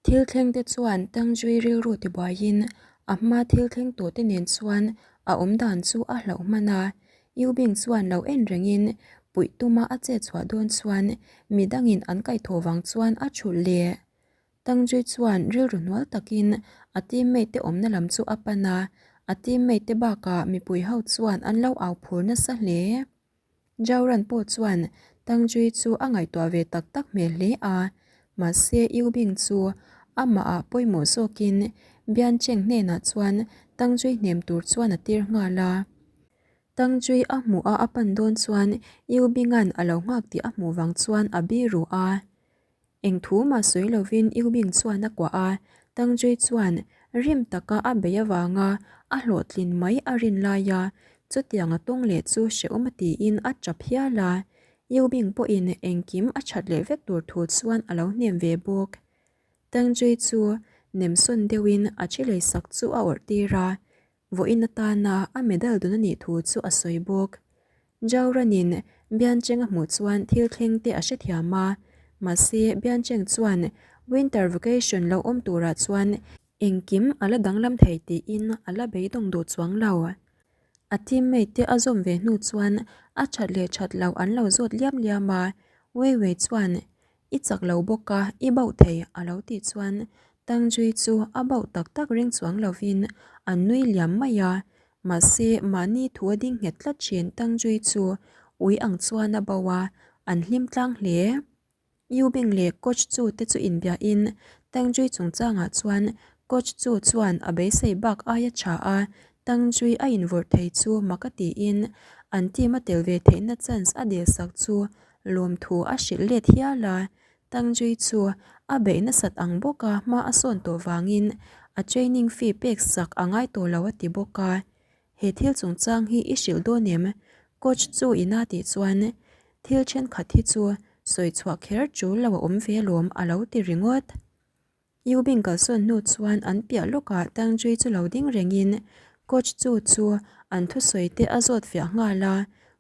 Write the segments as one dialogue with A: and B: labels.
A: Thil thleng te chuan Tangzui rilru tibuaiin a hma thil thleng tawh te nen chuan a awm dan chu a hlauh hman a. Yubing chuan lo en rengin puih tuma a chet chhuah dawn chuan midangin an kaihthawh vang chuan a thulh leh. Tangzui chuan rilru hnual takin a teammate te awmna lam chu a pan a, a teammate te bakah mipui ho chuan an lo au phur nasa hle. Jauran pawh chuan Tangzui chu a ngaihtuah ve tak tak hmel hle a, mahse Yubing chu amahah pawimawh zawkin Biancheng hnenah chuan Tangzui hnem tur chuan a tir nghal a. Tangzui a hmuh a a pan dawn chuan Yubinga'n a lo nghak tih a hmuh vang chuan a biru a. Eng thu mah sawi lovin Yubing chuan a kuah a, Tangzui chuan rim taka a bei avanga a hlawhtlin mai a rin lai a, chutiang a tawng leh chu hrehawm a tiin a tap hial a. Yubing pawhin engkim a that leh vek tur thu chuan a lo hnem ve bawk. Tangzui chu nemsawn deuhin a thi leisak chu a awrh tir a, Vawiin atana a medal dun a nih thu chu a sawi bawk. Jauranin Biancheng a hmuh chuan thil thleng te a hrethiam a, mahse Biancheng chuan winter vacation lo awm turah chuan engkim a la danglam thei tiin a la beidawng duh chuang lo. A teammate te a zawm ve hnu chuan a that leh that loh an lo zawt liam liam a, Wei Wei chuan I chak lo bawk a, i bauh thei, a lo tih chuan Tangjui chu a bauh tak tak ring chuang lovin an nui liam mai a. Mahse, mahni thu a ding nghet tlat thin Tangjui chu ui ang chuan a bauh a, an hlim tlang hle. Yubing leh Coach Chu te chu inbiahin Tangjui chungchangah chuan Coach Chu chuan a beisei bak aia tha a, Tangjui a invawrh thei chu mak a tiin an team a tel ve theihna chance a dilsak chu Lawmthu a hrilh let hial a, Tangjui chu a beih nasat ang bawk a hma a sawn tawh vangin a training fee pek sak a ngai tawh lo a ti bawk a. He thil chungchang hi i hrilh dawn em? Coach chu ina tih chuan thil thenkhat hi chu sawi chhuah kher tul lo a awm ve alawm a lo ti ringawt. Yubing kalsawn hnu chuan an piah lawkah Tangjui chu lo ding rengin coach chu chu an thusawi te a zawt fiah nghal a,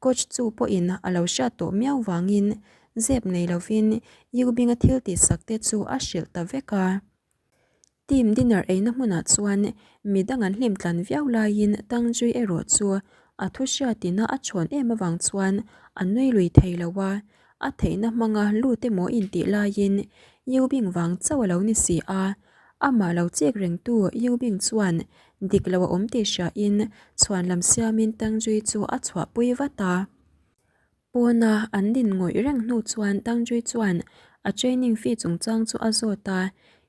A: coach chu pawhin a lo hriat tawh miau vangin zep nei lovin Yubing-a thil tihsak te chu a hrilh ta vek a. Team dinner eina hmunah chuan midang an hlim tlan viau laiin Tangjui erawh chu a thu hriatina a chhawn em avang chuan a nui lui thei lo a, A theihna hmanga lut emaw intih laiin Yubing vang chauh a lo ni si a, amah lo chik rengtu Yubing chuan dik lo a awm tih hriain chhuan lam siamin Tangjui chu a chhuahpui vat a. Pawna an din ngawih reng hnu chuan Tangjui chuan a training fee chungchang chu a zawt a,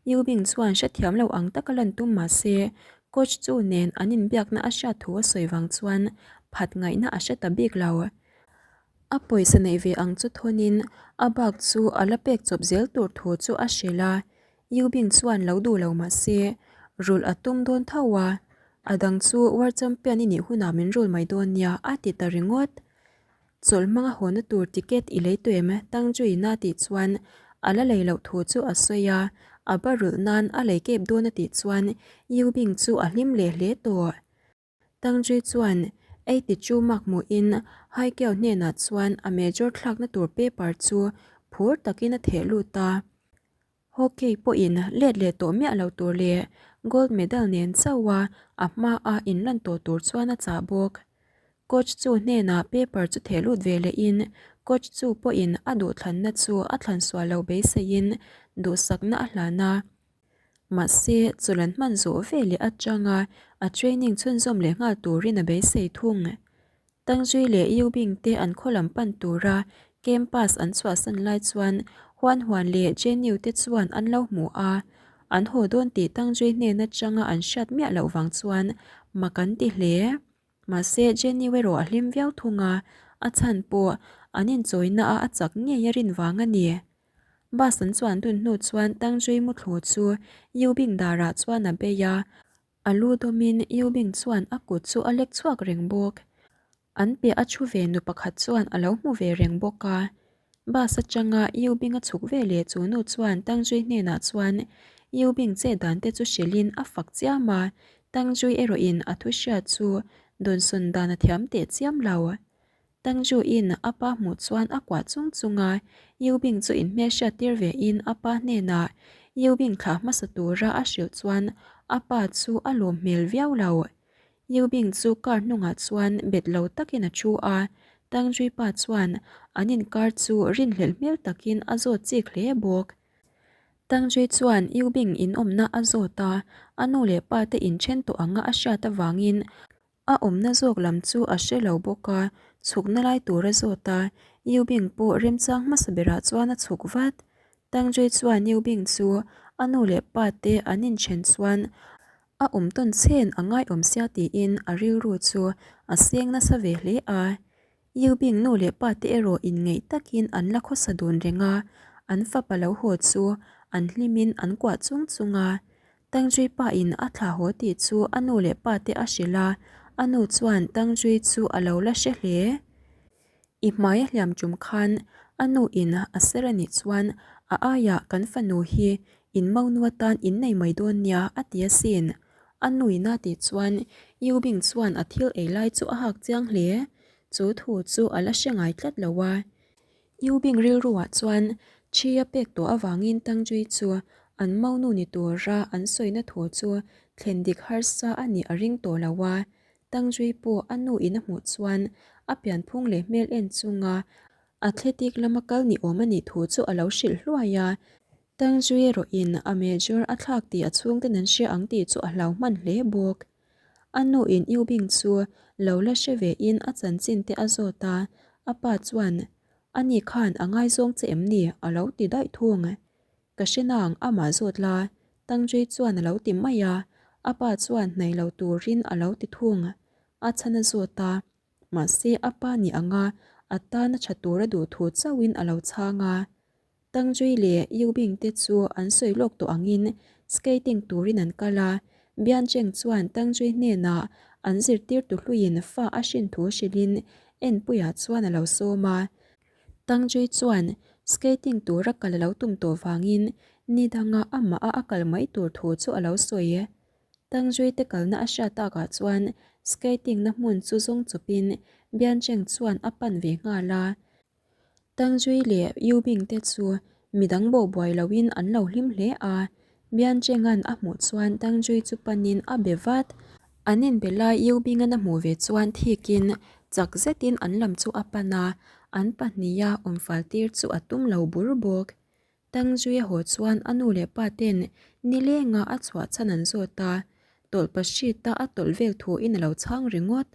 A: Yubing chuan hrethiam lo ang taka lan tum mah se coach chu nen an inbiakna a hriat thu a sawi vang chuan phat ngaihna a hre ta bik lo. A pawisa neih ve ang chu thawnin a bak chu a la pek chawp zel tur thu chu a hrilh a, Yubing chuan lo duh lo mah se rulh a tum dawn tho a, a dang chu World Champion i nih hunah min rul mai dawn nia a ti ta ringawt. Chawlh hmanga hawna tur ticket i lei tawh em? Tangjuina tih chuan a la lei loh thu chu a sawi a, a ba rulh nan a lei kep dawn a tih chuan Yubing chu a hlim leh hle tawh. Tangzui chuan ei ti chu mak hmuhin Haikeu hnenah chuan a major thlakna tur paper chu phur takin a theh lut a. Hockey pawhin let leh tawh miah lo tur leh gold medal nen chauha a hmaa inlan tawh tur chuan a chah bawk. Coach chu hnenah paper chu theh lut ve lehin coach chu pawhin a duhthlanna chu a thlan sual lo beiseiin duhsakna a hlan a. Mahse, chawlh an hman zawh ve leh atanga a training chhunzawm leh nghal turin a beisei thung. Tangzui leh Yubing te an khaw lam pan tura campus an chhuahsan lai chuan Huan Huan leh Jenyu te chuan an lo hmu a, an haw dawn tih Tangzui hnen atanga an hriat miah loh vang chuan mak an ti hle. Mahse, Jenny erawh a hlim viau thung a, a chhan pawh an inchawina a a chak ngei a rin vang a ni. Bus an chuan dun hnu chuan Tangzui muthlu chu Yubing darah chuan a bei a, a lu dawmin Yubing chuan a kut chu a lek chhuak reng bawk. An piah a thu ve nu pakhat chuan a lo hmu ve reng bawk a. Bus atanga Yubing a chhuk ve leh chu nu chuan Tangzui hnenah chuan Yubing chet dan te chu hrilhin a fak chiam a, Tangzui erawhin a thu hriat chu dawnsawn dan a thiam teh chiam lo. Tangzui-in a pa hmuh chuan a kuah chung chung a, Yubing chu inhmelhriat tir ve in a pa hnenah. Yubing thlah hmasa tura a hrilh chuan a pa chu a lawm hmel viau lo. Yubing chu car hnungah chuan bet lo takin a thu a, Tangzui pa chuan an inkar chu rinhlelh hmel takin a zawt chik hle bawk. Tangzui chuan Yubing inawmna a zawt a, a nu leh pa te inthen tawh anga a hriat avangin A awmna zawk lam chu a hre lo bawk a, chhukna lai tur a zawt a, Yubing pawh remchang hmasa berah chuan a chhuk vat. Tangzui chuan Yubing chu a nu leh pa te an inthen chuan a awm tawn chen a ngaiawm sia tiin a rilru chu a seng nasa ve hle a. Yubing nu leh pa te erawh inngeih takin an la khawsa dun reng a, an fapa lo haw chu an hlimin an kuah chung chung a. Tangzui pa in a thla haw tih chu a nu leh pa te a hrilh a, a nu chuan Tangzui chu a lo la hre hle. I hmai a hliam tum khan a nu in a ser a nih chuan a aiah kan fanu hi in monu atan in nei mai dawn nia a ti asin. A nu in a tih chuan Yubing chuan a thil ei lai chu a hak chiang hle. Chu thu chu a la hre ngai tlat lo a. Yubing rilruah chuan thi a pek tawh avangin Tangzui chu an maunu ni tura an sawina thu chu thlen dik harsa a nih a ring tawh lo a. Tangzui pawh a nu in a hmuh chuan a pianphung leh hmel en chunga athletic lama kal ni awm a nih thu chu a lo hrilh hluai a. Tangzui erawhin a major a thlak tih a chhungten an hria ang tih chu a hlau hman hle bawk. A nu in Yubing chu lo la hre ve in a chanchin te a zawt a, a pa chuan, Ani khan a ngaizawng che em ni? a lo ti daih thung. Ka hre nang amah zawt la, Tangzui chuan a lo ti mai a, a pa chuan hnaih lo turin a lo ti thung. A chhan a zawt a, mahse a pa ni anga a tan a tha tur a duh thu chauhin a lo chhang a. Tangzui leh Yubing te chu an sawi lawk tawh angin skating turin an kal a, Biancheng chuan Tangzui hnenah an zirtirtu hluiin fa a hrin thu hrilhin Enpuia chuan a lo sawm a. Tangzui chuan skating tura kal a lo tum tawh vangin ni danga amah a a kal mai tur thu chu a lo sawi. Tangzui te kalna a hriat takah chuan skating na hmun chu zawng chawpin Biancheng chuan a pan ve nghal a. Tangzui leh Yubing te chu midang bo buai loin an lo hlim hle a, Biancheng-a'n a hmuh chuan Tangzui chu panin a be vat. An inbe lai Yubing-a'n a hmuh ve chuan thikin chak zetin an lam chu a pan a, an pahniha awmfal tir chu a tum lo bur bawk. Tangzui a haw chuan a nu leh pa ten nilenga a chhuah chhan an zawt a, tawlh pahrit a a tawlh vel thu in a lo chhang ringawt.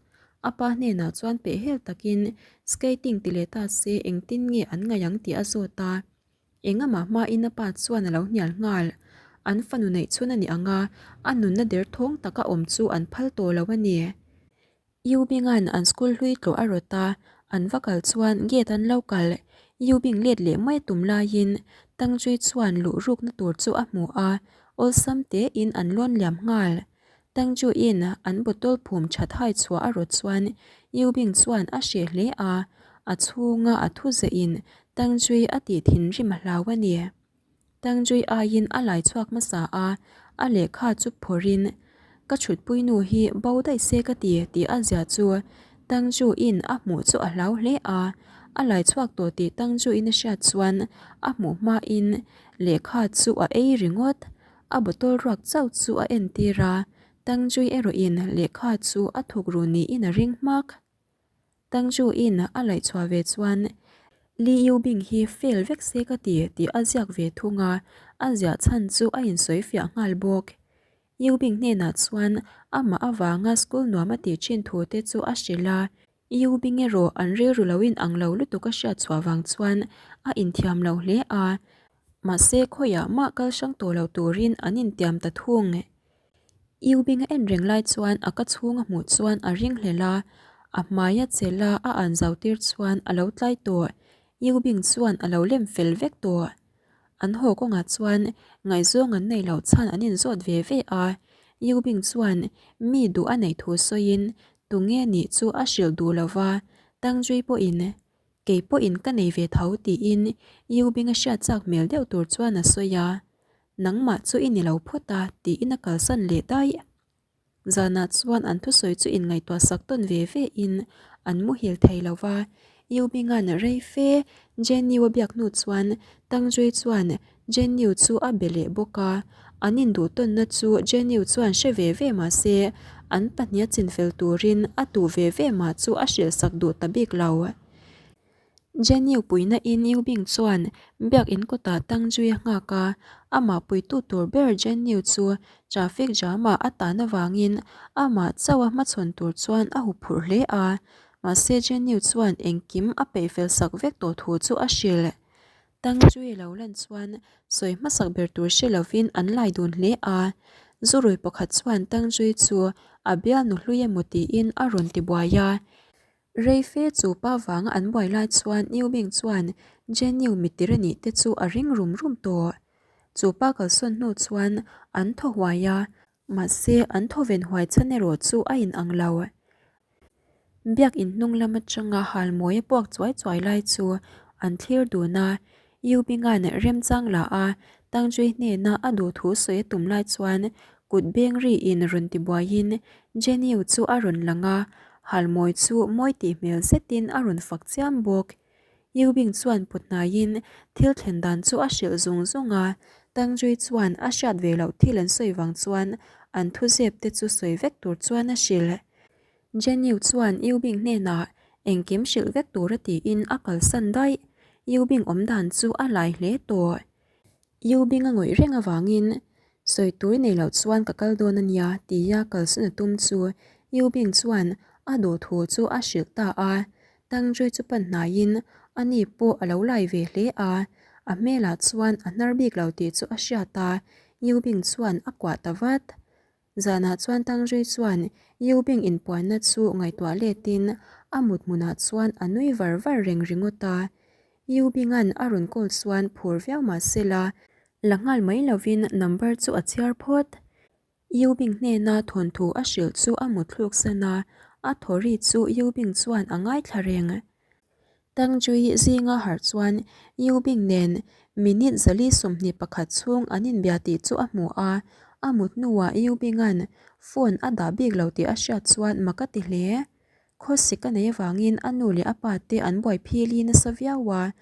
A: A pa hnenah chuan pehhel takin skating ti leh ta se engtin nge an ngaih ang tih a zawt a. Engamah hmain a pa chuan a lo hnial nghal. An fanu neih chhun a ni ang a, a nunna derthawng taka awm chu an phal tawh lo a ni. Yubing-a'n an school hlui tlawh a rawt a, an va kal chuan gate an lo kal. Yubing let leh mai a tum laiin Tangzui chuan luh rukna tur chu a hmu a, awlsam tein an lawn liam nghal. Tangzui-in an bottle phum that hai chhuah a rawt chuan Yubing chuan a hreh hle a, a chhunga a thu zehin Tangzui a tih thinrim a hlau a ni. Tangzui aiin a lai chhuak hmasa a, a lehkha chu phawrhin, Ka chhutpui nu hi bo daih se ka ti tih a zia chu Tangzui-in a hmuh chu a hlau hle a. A lai chhuak tawh tih Tangzui-in a hriat chuan a hmuh hmain lehkha chu a ei ringawt. A bottle ruak chauh chu a entir a, Tangzui erawhin lehkha chu a thuk ru niin a ring hmak. Tangzhu-in a laih chhuah ve chuan Li Yubing hi fail vek se ka ti tih a ziak ve thung a, a ziah chhan chu a insawi fiah nghal bawk. Yubing hnenah chuan amah avanga school nuam a tih thin thu te chu a hrilh a, Yubing erawh an rilru lo in ang lo lutuk a hriat chhuah vang chuan a inthiam lo hle a, mahse khawiah mah kal hrang tawh lo turin an intiam ta thung. Yubing a en reng lai chuan a ka chhung a hmuh chuan a ring hlel a, a hmai a chelh a, a an zau tir chuan a lo tlai tawh. Yubing chuan a lo lem fel vek tawh. An haw kawngah chuan ngaihzawng an neih loh chhan an inzawt ve ve a, Yubing chuan mi duh a neih thu sawiin tunge nih chu a hrilh duh lo va, Tangzui pawhin kei pawhin ka nei ve tho tiin Yubing a hriat chak hmel deuh tur chuan a sawi a. Nangmah chu i ni lo phawt a, tiin a kalsan leh daih. Zanah chuan an thusawi chu inngaihtuah sak tawn ve ve in an muhil thei lo va. Yu Bing-a'n rei fe Jen Yu a biak hnu chuan Tang Jui chuan Jen Yu chu a be leh bawk a. An induhtawnna chu Jen Yu chuan hre ve ve mah se an pahniha chinfel turin a tuh ve ve mah chu a hrilhsak duh ta bik lo. Jenny puihna in Yu Bing chuan biak in kawtah Tang Jui a nghak a, amah puitu tur ber Jenny chu traffic jam ah a tan avangin amah chauh a hmachhawn tur chuan a huphurh hle a, mahse Jenny chuan engkim a peih fel sak vek tawh thu chu a hrilh. Tang Jui lo lan chuan sawi hmasak ber tur hre lovin an lai dun hle a, Zurui pakhat chuan Tang Jui chu a bialnu hlui emaw tiin a rawn ti buai a. Rei fe chu pa vanga an buai lai chuan Niu Ming chuan Jenniu mittir a nih te chu a ring rum rum tawh. Chu pa kalsawn hnu chuan an thaw huai a, mahse an thaw ven huai chhan erawh chu a in ang lo. Biak in hnung lam atanga halmawi a puak chuai chuai lai chu an thlir dun a, Yu Binga'n remchang la a, Tang Jui hnena a duh thu sawi a tum lai chuan kut beng riin rawn ti buaiin Jenny chu a rawn lang a, halmawi chu mawi tih hmel zetin a rawn fak chiam bawk. Yu Bing chuan put hnaiin thil thlen dan chu a hrilh zung zung a, Tang Jui chuan a hriat ve loh thil an sawi vang chuan an thuzep te chu sawi vek tur chuan a hrilh. Jenny chuan Yu Bing hnenah engkim hrilh vek tura tiin a kalsan daih. Yu Bing awm dan chu a lai hle tawh. Yu Bing a ngawih reng avangin sawi tur nei loh chuan ka kal dawn a nia tia kalsan a tum chu Yu Bing chuan a duh thu chu a hrilh ta a. Tang Jui chu pan hnaiin ani pawh a lo lai ve hle a, a hmelah chuan a hnar bik lo tih chu a hriat a, Yu Bing chuan a kuah ta vat. Zanah chuan Tangrui chuan Yu Bing inpuanna chu ngaihtuah letin a mut hmunah chuan a nui var var reng ringawt a. Yu Binga'n a rawn call chuan phur viau mah se la, la nghal mai lovin number chu a chhiar phawt. Yu Bing hnena thawnthu a hrilh chu a mutthluk san a, a thaw ri chu Yu Bing chuan a ngaithla reng. Tangchui zinga harh chuan Yu Bing nen minute 421 chhung an inbia tih chu a hmu a, a mut hnuah Yu Binga'n phone a dah bik lo tih a hriat chuan mak a ti hle. Khawsik a nei avangin a nu leh a pa te an buai phili nasa viau a,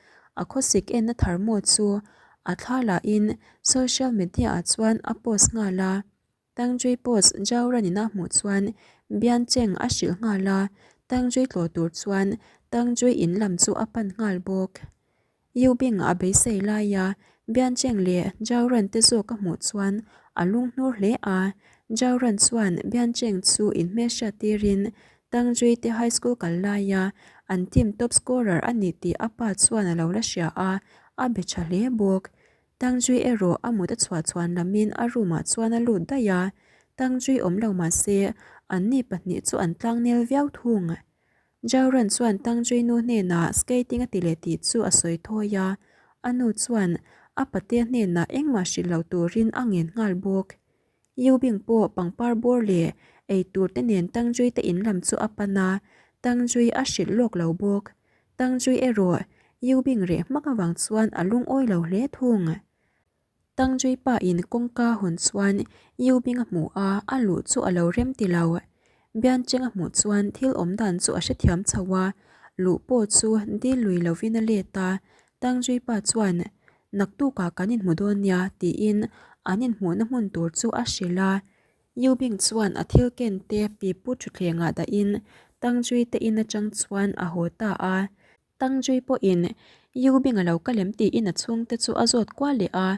A: a khawsik enna thar maw chu a thla lahin social media ah chuan a post nghal a. Tangjui post Jauran in a hmuh chuan Bian Cheng a hrilh nghal a, Tangjui tlawh tur chuan Tangjui in lam chu a pan nghal bawk. Yu Bing a beisei laia Bian Cheng leh Jauran te zawk a hmuh chuan a lunghnur hle a, Jauran chuan Bian Cheng chu inhmelhriat tirin Tangjui te high school kal laia an team top scorer a ni tih a pa chuan a lo la hria a, a be tha hle bawk. Tangzui erawh a mut a chhuah chhuan lamin a room ah chuan a lut daih a, Tangzui awm lo mah se anni pahnih chu an tlangnel viau thung. Jauran chuan Tangzui nu hnenah skating a ti leh tih chu a sawi thawi a, a nu chuan a patea hnenah engmah hrilh lo turin a ngen nghal bawk. Yu Bing pawh pangpar bawr leh ei tur te nen Tangzui te in lam chu a pan a, Tangzui a hrilh lawk lo bawk. Tangzui erawh Yu Bing reh hmak avang chuan a lungawi lo hle thung. Tangzui pa in kawngka hawn chuan Yu Bing a hmu a, a luh chu a lo rem ti lo. Bian Cheng a hmuh chuan thil awm dan chu a hrethiam chho a, luh pawh chu dil lui lovin a let a. Tangzui pa chuan, Naktukah kan inhmu dawn nia, tiin an inhmuhna hmun tur chu a hrilh a. Yu Bing chuan a thil ken te pipu thutthlengah dahin Tangzui te in atang chuan a haw ta a. Tangzui pawhin Yu Bing a lo kal em tiin a chhungte chu a zawt kual leh a.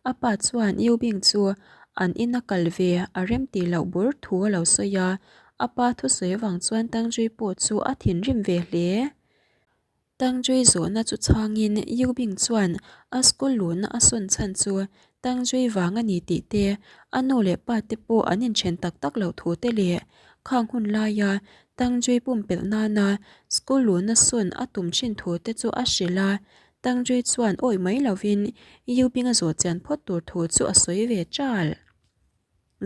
A: A pa chuan Yu Bing chu an ina kal ve a rem tih loh bur thu a lo sawi a. A pa thusawi avang chuan Tangzui pawh chu a thinrim ve hle. Tangjui zawhna chu chhangin Yu Bing chuan a school luhna a sawn chhan chu Tangjui vang a ni tih te, a nu leh pa te pawh an inthen tak tak loh thu te leh khang hun laia Tangjui pumpelh nana school luhna sawn a tum thin thu te chu a hrilh a. Tangjui chuan awih mai lovin Yu Bing a zawh chian phawt tur thu chu a sawi ve ṭal.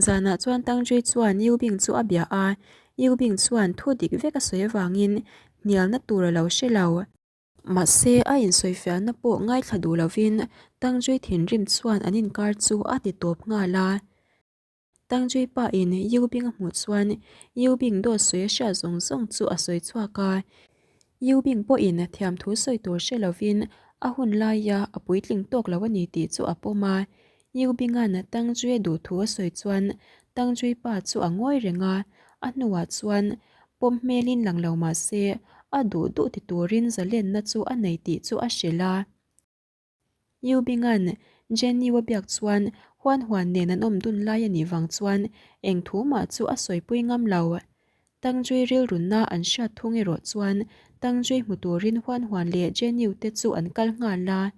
A: Zanah chuan Tangjui chuan Yu Bing chu a bia a, Yu Bing chuan thu dik vek a sawi avangin hnialna tur a lo hre lo. Mahse, a insawifiahna pawh ngaithla duh lovin Tangjui thinrim chuan an inkar chu a ti tawp nghal a. Tangjui pa in Yu Bing a hmuh chuan Yu Bing dawt sawi a hriat zawng zawng chu a sawi chhuak a. Yu Bing pawhin thiamthu sawi tur hre lovin a hun laia a puitling tawk lo a ni tih chu a pawm a. Yu Binga'n Tang Jue duh thu a sawi chuan Tang Jui pa chu a ngawi reng a, a hnuah chuan pawm hmelin lang lo mah se a duh duh ti turin zalenna chu a nei tih chu a hrilh a. Yu Binga'n Jenny a biak chuan Huan Huan nen an awm dun lai a nih vang chuan eng thu mah chu a sawipui ngam lo. Tang Jui rilrunna an hriat thung erawh chuan Tang Jui hmu turin Huan Huan leh Jenny te chu an kal nghal a.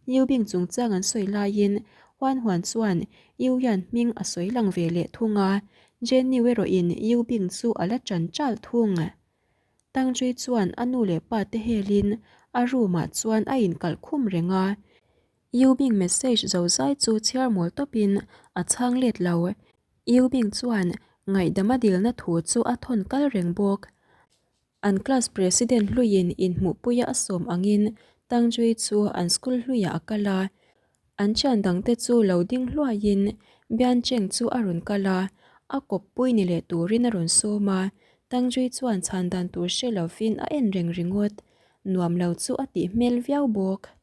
A: Yu Bing chungchang an sawi laiin Huan Huan chuan Yu Yan hming a sawi lang ve leh thung a, Jenny erawhin Yu Bing chu a la ṭan ṭalh thung. Tangzui chuan a nu leh pa te helin a room ah chuan a inkalh khum reng a. Yu Bing message zo zai chu chhiar mawl tawpin a chhang let lo. Yu Bing chuan ngaihdam a dilna thu chu a thawn kal reng bawk. An class president hluiin inhmuhpuia a sawm angin Tangzui chu an school hluiah a kal a. An thian dangte chu lo ding hluaiin Bian Cheng chu a rawn kal a, a kawppui ni leh turin a rawn sawm a, Tangzui chuan chhan dan tur hre lovin a en reng ringawt, nuam lo chu a tih hmel viau bawk.